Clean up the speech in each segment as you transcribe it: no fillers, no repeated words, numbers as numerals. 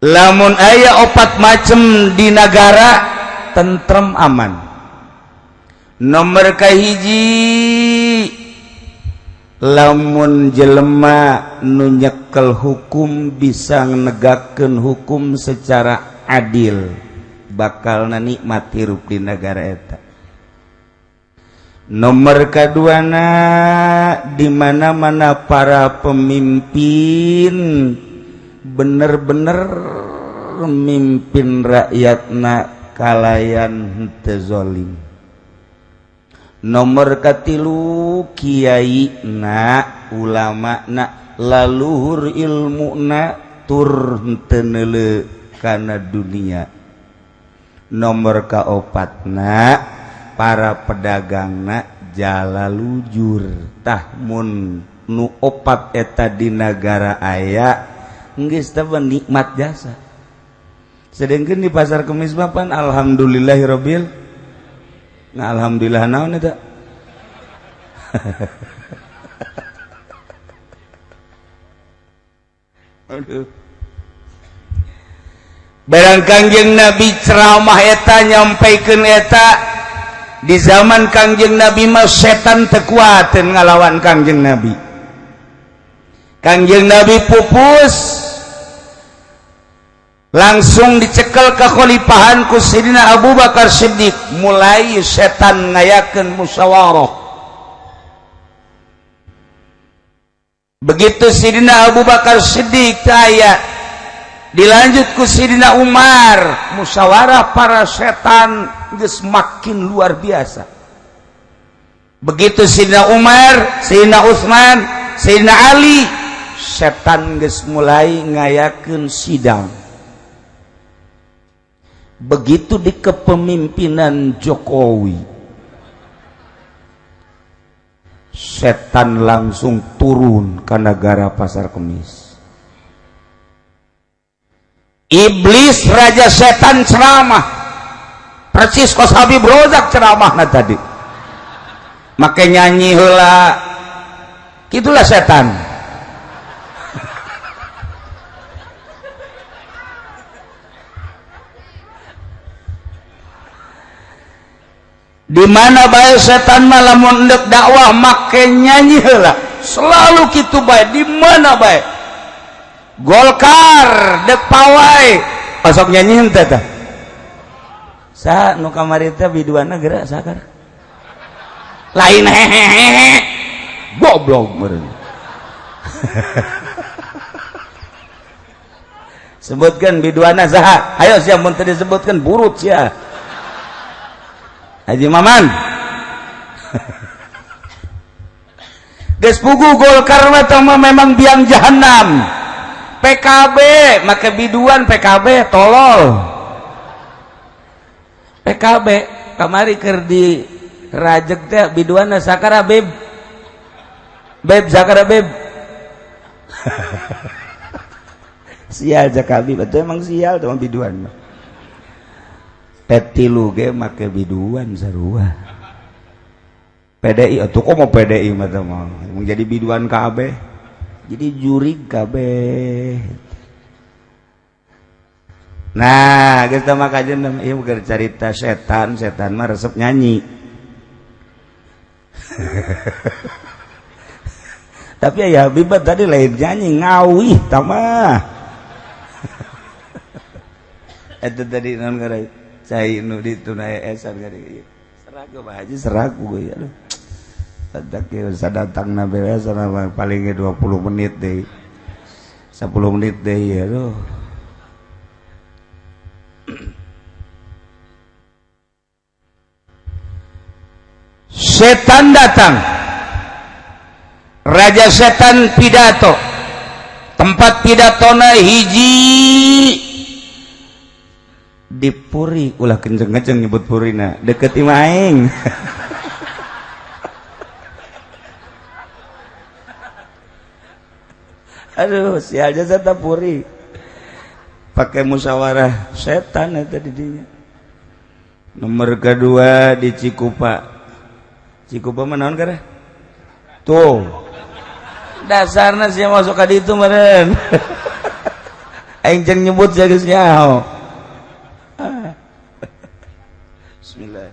Lamun aya opat macem di negara tentrem aman. Nomor kahiji, lamun jelema nu nyekel hukum bisa negakkeun hukum secara adil, bakal nikmat hirup di negara eta. Nomor kaduana, di mana-mana para pemimpin bener-bener mimpin rakyatna kalayan henteu zalim. Nomor katilu, kiai na ulama na laluhur ilmu na tur henteu neuleu kana dunia. Nomor kaopatna, para pedagangna jala lujur. Tah mun nu opat eta di nagara aya geus teh nikmat jasa. Sedangkan di Pasar Kemis mah pan alhamdulillahirabbil. Nah, alhamdulillah naon eta? Aduh. Barang Kangjeng Nabi ceramah eta nyampaikeun eta di zaman Kangjeng Nabi mah setan teu kuateun ngalawan Kangjeng Nabi. Kangjeng Nabi pupus langsung dicekel kekhalifahan ku Sidina Abu Bakar Siddiq. Mulai setan ngayakeun musyawarah. Begitu Sidina Abu Bakar Siddiq aya, dilanjut ku Sidina Umar, musyawarah para setan geus makin luar biasa. Begitu Sidina Umar, Sidina Utsman, Sidina Ali, setan geus mulai ngayakeun sidang. Begitu di kepemimpinan Jokowi, setan langsung turun ke negara Pasar Kemis. Iblis raja setan ceramah persis kos Habib Rozak ceramahna tadi, make nyanyi heula. Gitulah setan. Di mana bae setan mah lamun endek dakwah make nyanyi heula, selalu kitu bae di mana bae. Golkar dek pawai osok nyanyi henteu tah. Saha nu kamari teh biduanna geura sakar? Lain hehehe. Goblok meureun. Sebutkan biduanna saha? Ayo sia mun teu disebutkeun burut sia. Haji Maman. Geus puguh Golkar mah memang biang jahanam. PKB make biduan PKB tolol. PKB kamari keur di rajeg teh biduanna sakara beb. Beb sakara beb. Sial jakabi betul emang sial tuh biduan. Petilu ge make biduan sarua. PDI atuh kok mau PDI mah teh mah jadi biduan kabeh. Jadi jurig kabeh. Nah, geus teh mah kajeun ieu keur carita setan, setan mah resep nyanyi. Tapi ya Habib tadi lain nyanyi ngawih tah mah. Eta tadi naon ngaran? Cai nu ditu na esan gari. Seragu Pak Haji seragu ya aduh. Sadak sadatangna beres paling 20 menit deui. 10 menit deui aduh. Setan datang. Raja setan pidato. Tempat pidatona hiji di Puri, ulah kenceng-kenceng nyebut Purina, deket imah aing. Aduh, sial jasa tak Puri. Pakai musyawarah setan eta di dinya. Nomor kedua di Cikupa. Cikupa mah naon kareh? Tuh. Dasarna sia masuk ka ditu meureun. Aing jeung nyebut geus nyaho. Bismillah.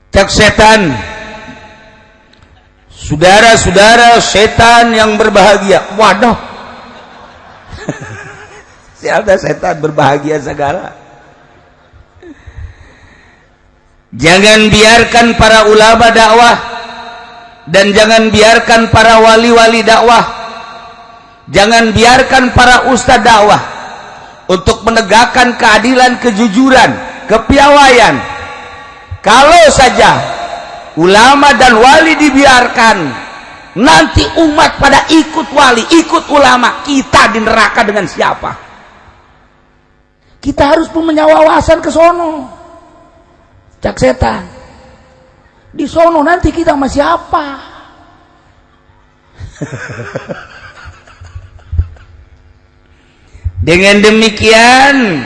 Cek setan, saudara-saudara setan yang berbahagia. Waduh, siapa setan berbahagia segala. Jangan biarkan para ulama dakwah dan jangan biarkan para wali-wali dakwah, jangan biarkan para ustadz dakwah untuk menegakkan keadilan, kejujuran, kepiawaian. Kalau saja ulama dan wali dibiarkan, nanti umat pada ikut wali, ikut ulama, kita di neraka dengan siapa? Kita harus punya wawasan ke sono. Cak setan. Di sono nanti kita sama siapa? Dengan demikian,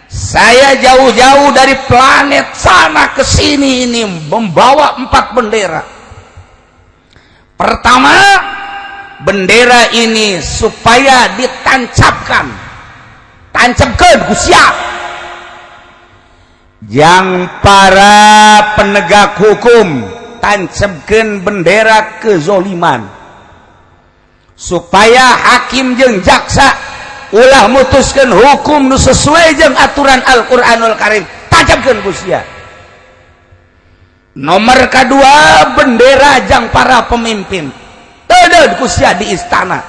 saya jauh-jauh dari planet sana ke sini ini membawa 4 bendera. Pertama, bendera ini supaya ditancapkan. Tancapkan ku siap. Yang para penegak hukum tancapkan bendera kezoliman supaya hakim jeung jaksa ulah mutuskan hukum nu sesuai jeung aturan Al-Qur'anul Karim, tancapkeun ku sia. Nomor kedua, bendera jang para pemimpin teudeun ku sia di istana,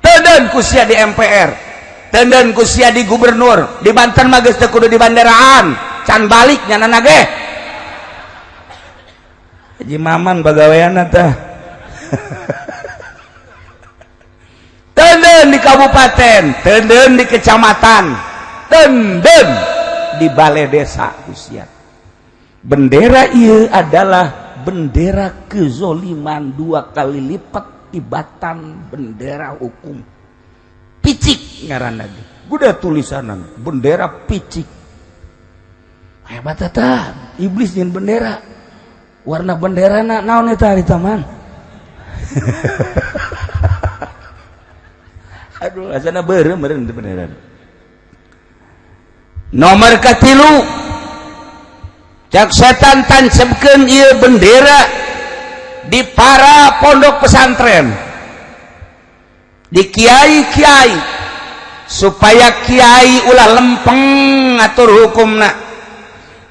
teudeun ku sia di MPR, teudeun ku sia di gubernur. Di Banten mah geus teu kudu di banderaan, can balik nyanana ge. Haji Maman bagaweanna tah. Teudeun di kabupaten, teudeun di kecamatan, teudeun di balai desa ku sia. Bendera ieu adalah bendera kezoliman 2 kali lipat tibatan bendera hukum. Picik ngaranna ge. Guda tulisanan bendera picik. Hebat eta, iblis nyin bendera. Warna benderana naon eta di taman? Aduh, asana beureum meureun teu bendera. Nomor katilu, cak setan tancapkeun ieu bendera di para pondok pesantren, di kiai-kiai, supaya kiai ulah lempeng ngatur hukumna,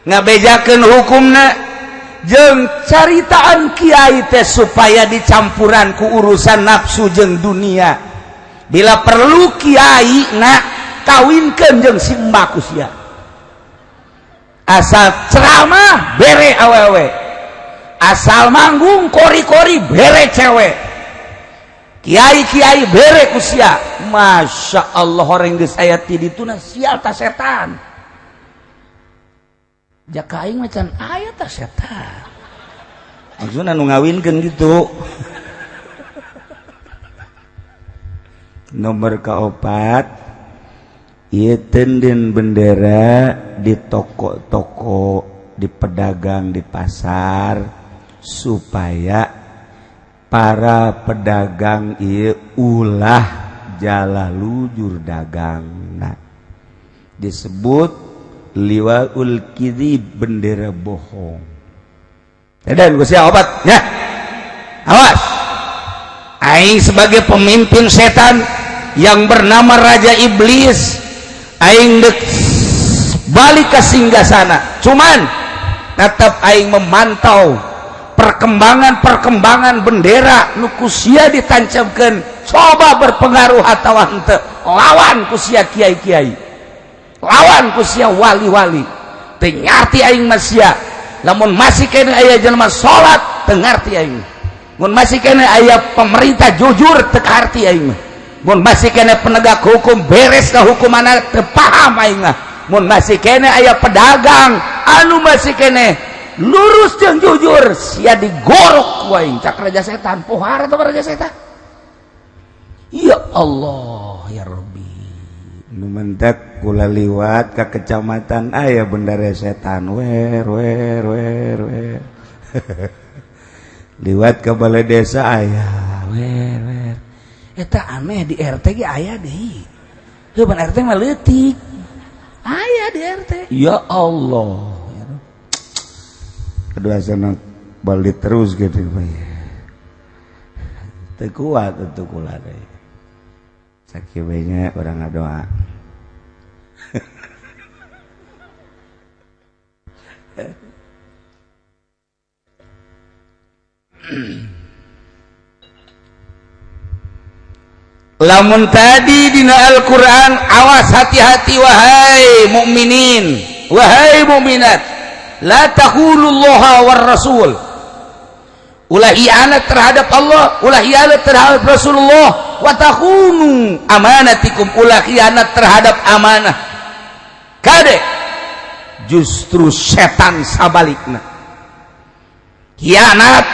ngabejakeun hukumna, jeung caritaan kiai teh supaya dicampuran ku urusan nafsu jeung dunia. Bila perlu kiai na kawinkeun jeung si mbak ku sia. Asal ceramah bere awewe, asal manggung kori-kori bere cewek, kiai-kiai bere ku sia. Masya Allah, orang geus aya ti dituna sial ta setan. Jaka aing macan aya ta setan. Maksudna nu ngawinkeun gitu. Nomor keempat, ieu teunden bendera di toko-toko, di pedagang di pasar, supaya para pedagang ieu ulah jala lujur dagangna. Disebut liwaul kidhib, bendera bohong. Dan gue siap obat ya. Awas, aing sebagai pemimpin setan yang bernama Raja Iblis, aing dek balik ke singgasana. Cuman tetap aing memantau perkembangan-perkembangan bendera nu ku sia ditancapkeun, coba berpengaruh atawa henteu. Lawan ku sia kiai-kiai, lawan ku sia wali-wali. Teu ngarti aing mah sia. Lamun masih keneh aya jelema salat, teu ngarti aing. Mun masih keneh aya pemerintah jujur, teu ngarti aing mah. Mun masih keneh penegak hukum beres ka hukumanna, teu paham aing mah. Mun masih keneh aya pedagang anu masih keneh lurus jeung jujur, sia digorok ku aing. Cak raja setan, pohara teh raja setan. Ya Allah ya Rabbi. Nu mentek kula liwat ka kecamatan aya bendera setan wer wer wer wer. Liwat ke balai desa aya wer wer. Eta aneh di RT ge aya deui. Heuh pan RT mah leutik. Aya di RT. Ya Allah. Kedua sana balik terus gitu teu kuat atuh kula deui. Sakieu bae nya urang ngadoa. Lamun tadi dina Al-Qur'an awas hati-hati wahai mukminin, wahai mukminat, la taqulullaha war rasul. Ulah hianat terhadap Allah, ulah hianat terhadap Rasulullah, wa takhunu amanatikum, ulah hianat terhadap amanah. Kade justru setan sabalikna. Hianat,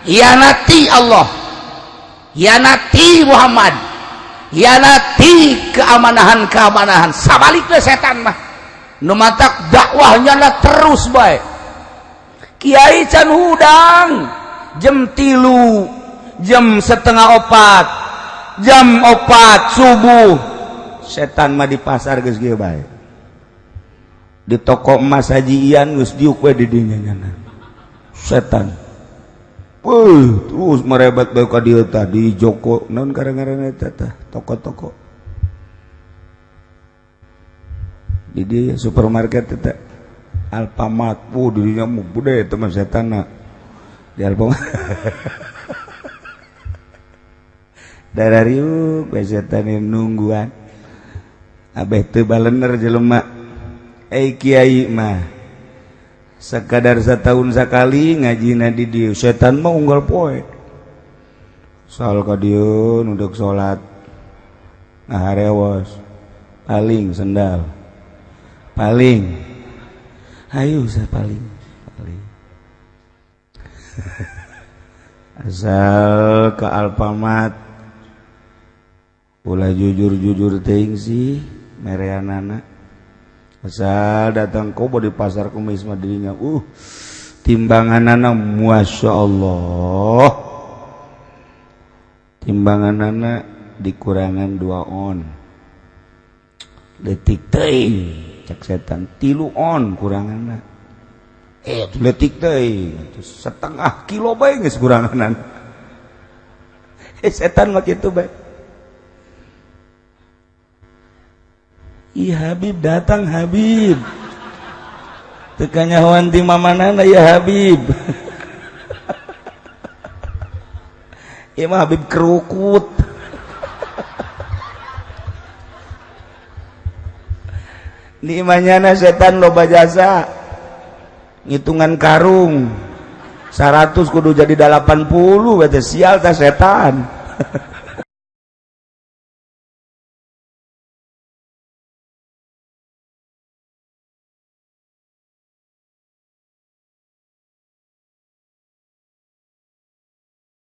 hianati Allah, hianati Muhammad, hianati keamanahan-keamanahan. Sabalikna setan mah nu matak dakwahnya lah terus bae. Kiai can hudang jam 3, jam 3:30, jam 4 subuh, setan mah di pasar geus kieu bae. Di toko emas Haji Ian geus diuk we di dinya nyana. Setan. Wuh, terus merebat bae ka dieu tah di Joko naon karang-karang eta tah toko-toko. Di dieu supermarket eta Alfamart, wuh di dinya mah bude eta mah setanna. Di Alfamart. Darah riuk bae setan nungguan. Abeh teu balener jelema. Kiai mah sekadar setahun sekali ngajina di dieu, setan mah unggal poe. Soal ka dieu nuduk salat ngaharewos paling sendal paling hayu saya paling paling asal ke Alfamart ulah jujur-jujur teuing sih mereanana. Asal datang kobo di pasar kumis mah dirinya timbanganana masya Allah, timbanganana dikurangan 2 on leutik teuing cek setan 3 on kuranganna, leutik teuing setengah kilo bae geus kuranganan. Setan mah kitu bae. Ih Habib datang Habib, teu kanyahoan ti mamanana ya Habib. Ieu mah Habib kerukut. Di imahnyana setan loba jasa ngitungan karung 100 kudu jadi 80 berarti sial tah setan.